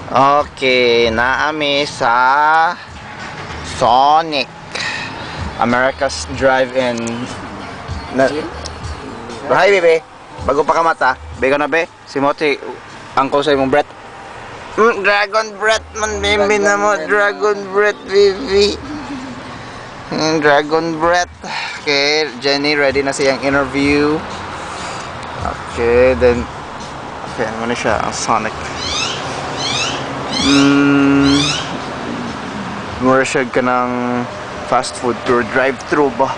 Okay, naami sa Sonic America's Drive-In. Na Hi, baby. Bago pa ka mata, be ka na be. Si Moti, angko sa imong breath. Dragon breath man, baby na mo. Dragon breath, baby. Dragon breath. Okay, Jenny, ready na siyang interview. Okay, then okay, ano na siya? Ang Sonic. Mura siya ka ng fast food tour, drive-thru ba?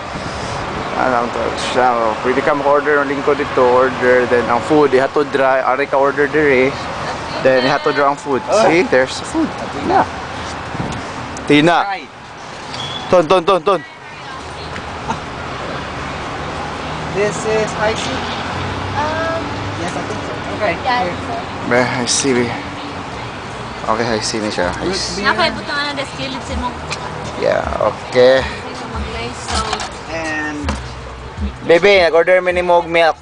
Ano to siya? Oh, pwede ka maka-order ng lingkod dito, order, then ang food, ihatod dra, ari ka order dire, then ihatod dra ang food. See, there's the food. Tina. Tina. Ton, ton, ton, ton. This is icy. Yes, I think so. Okay. Yeah, Here. So. Be, I see. Be. Okay, I see ni siya. I see. Nakaibot nga na deskilid si mong Yeah, okay. mag-so. And Baby, nag-order mi ni mo og milk.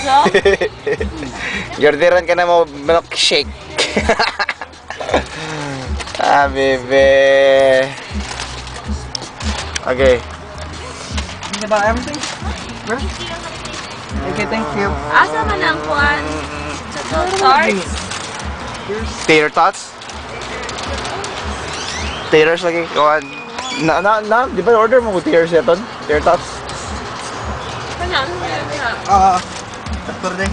So, Orderan ka na mo milkshake. Ah, baby. Okay. Is about everything? Really? Okay, thank you. Asa man ang kuan? Tarts? Tater tots? Taters lagi. Kuan. Na, na, na, di ba order mo ko taters yaton? Tater tots? Ano? Ano siya? Ah, sakto din.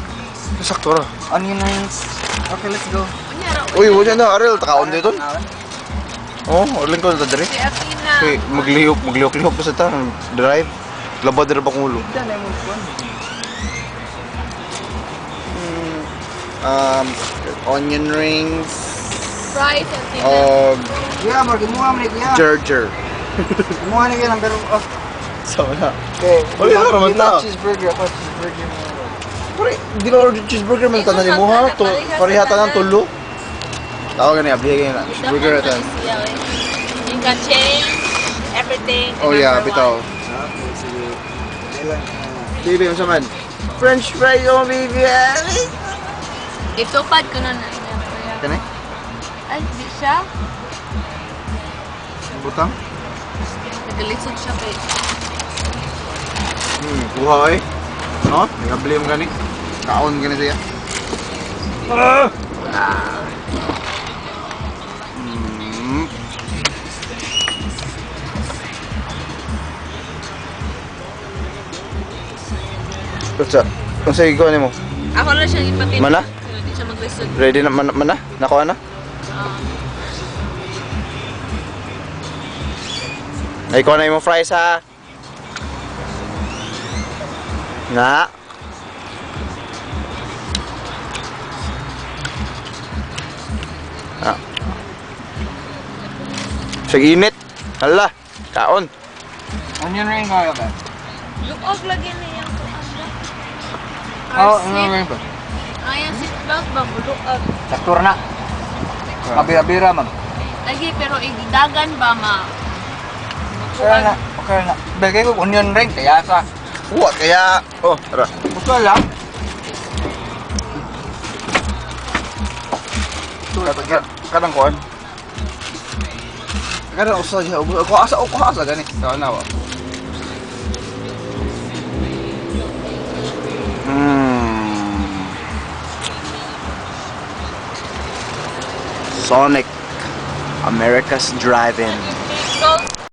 Sakto ra. Onion rings. Okay, let's go. Unya ra. Uy, wala na, Ariel, takaon dito. Oh, orlin ko na diri. Si Athena. Okay, maglihok, maglihok-lihok pa sa ta. Drive. Labad ra ba kong ulo? Onion rings. Fries, Athena. Og Yeah, mar gumawa man ni kuya. jerjer. Gumawa ni kuya ng pero oh, So na. okay. Wala na raman na. Cheeseburger, ako cheeseburger. Pre, di ba order cheeseburger man tanan nimo ha? To, pareha tanan tulo. Tawag gani, abli gani na. Cheeseburger Dapat tan. na siya, eh. You can change everything. Oh yeah, number bitaw. one. Okay, sige. Kailan? Baby, unsa man? French fries, oh baby. Itupad ko na na niya, kuya. Kani? Ay, di siya. Butang? Nagalisod siya kay. Kuha eh. No? Nagabli mo gani. Kaon gani siya. Ah! Unsa? Unsa ikaw nimo? Ako na siyang ipatid. Mana? Di siya maglisod. Ready na man, man na? Nakuha na? Ah. Ay, ikaw na yung fries ha. Nga. Ah. Sige init. Hala, kaon. Onion ring kaya ba? Luog lagi niya yung kuan ba? Oh, Car onion seat. ring ba? Ay, ang seatbelt ba? Buluag. Sakto na. Abira-abira man. Lagi, pero idagan ba ma? Okay na. Okay na. Bagay ko onion ring kaya sa. Uwa, kaya. Oh, tara. Gusto lang. Kadang kuan. Kadang usa siya. Ako asa ako asa gani. Tawa na wa. Sonic America's Drive-In. Salt.